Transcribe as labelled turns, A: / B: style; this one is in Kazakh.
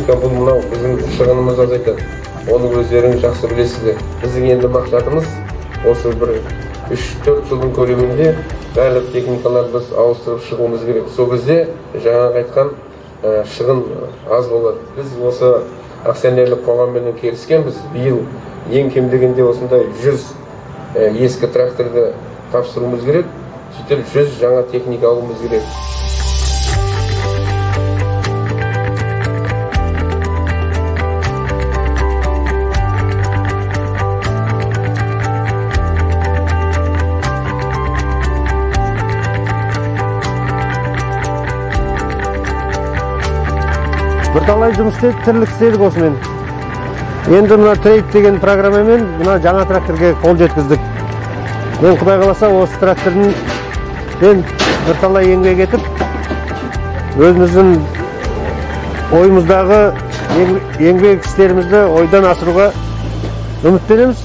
A: Техника бұл мынау біздің шығынымызды азайтады. Оны өздеріңіз жақсы білесіздер. Біздің енді мақсатымыз осы бір 3-4 жылдың көлемінде барлық техникаларды біз ауыстырып шығуымыз керек. Сол кезде жаңағы айтқан шығын аз болады. Біз осы акционерлік қоғамменен келіскенбіз. Биыл ең кем дегенде осындай 100 ескі тракторды тапсыруымыз керек. Сөйтіп 100 жаңа техника алуымыз керек.
B: Бірталай жұмыс істедік, тірлік істедік осымен. Енді мына трейд деген программамен мына жаңа тракторге қол жеткіздік. Мен Құдай қаласа осы трактордың мен бірталай еңбек етіп, өзіміздің ойымыздағы еңбек істерімізді ойдан асыруға үміттенеміз.